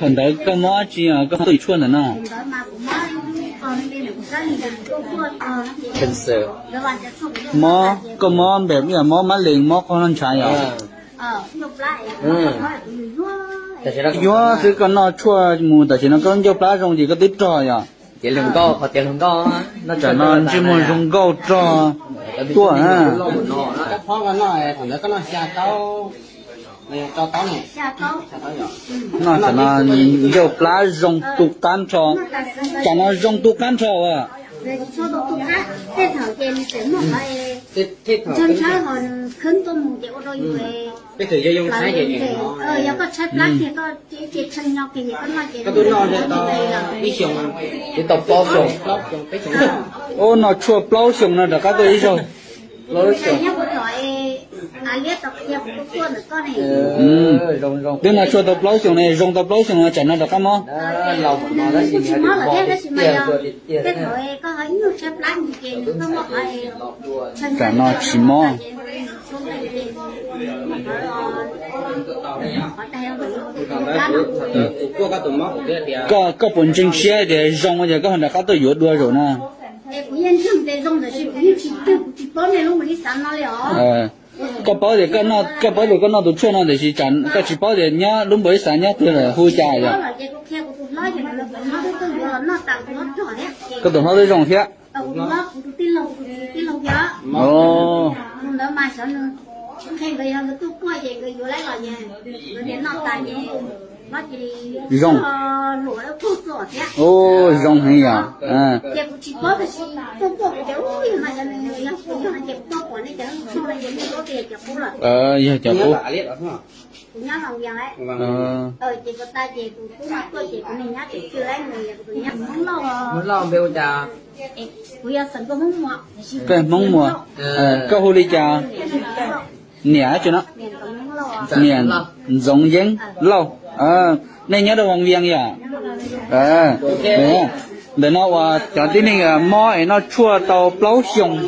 Thaum ntawd koj mob tsi os, koj tuaj tshuaj ntawm no? Mob, koj mob npem yog mob mab lees mob qhov no ntshav yom? Yuav xwb koj noj tshuaj mus tam sim no koj ncauj plab zoo ces koj twb rog yom? Tsam no ntsej muag zoo nkauj rog tuaj na. Noj tsam no ncauj plab zoo tu qab nrho. Tsam no zoo tu qab nrho as. Ub, noj tshuaj plaub xyoos no rov qab tuaj ib zaug. Twb noj tshuaj tau plaub xyoos ne, zoo tau plaub xyoos no tsam no rov qab mob. Tsam no tsis mob. Koj, koj puas ntseeg siab tias zoo ces koj ho rov qab tuaj yuav dua zaum na? Koj paub tias koj noj, koj paub tias koj noj tus tshuaj no tiam sis koj tsis paub tias nyob lub npaum ib xav nyob twg lawm hu cas yom? Koj tus hlob twb zoo thiab. Zoo. Ub, zoo heev yom. Yog cov qub. Peb Hmoob Muas. Koj hu li cas? Niam tsi no? Niam Ntxoov Yeeb Lauj. Nej nyob rau Vaj Vias yom? Ntawm no uas cov tib neeg mob es noj tshuaj tau plaub xyoos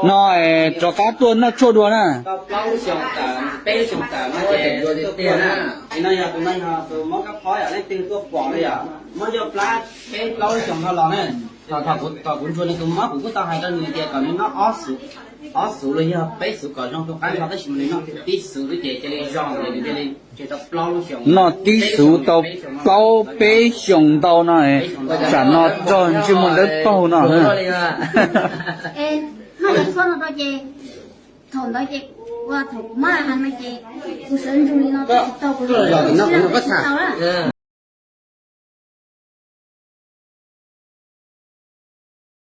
no es rov qab tuaj noj tshuaj dua na. Mob ncauj plab peb plaub xyoos no los ne. Thaum kuv ntsuas nws tus mob kuv kuj tau hais rau nws tias kom nws noj ob xuv los yog peb xuv kom zoo tus qab no, tab sis mas nws noj tib xuv ces cia li zoo ces nws cia li tseg tau plaub lub xyoos. Noj tib xuv tau plaub peb xyoos ntau no, tsam no rog ntsej muag dawb paug no. Thaum ntawd ces, thaum kuv mob heev no ces kuv sawv ntsug li no tab sis tau kuv los tau na.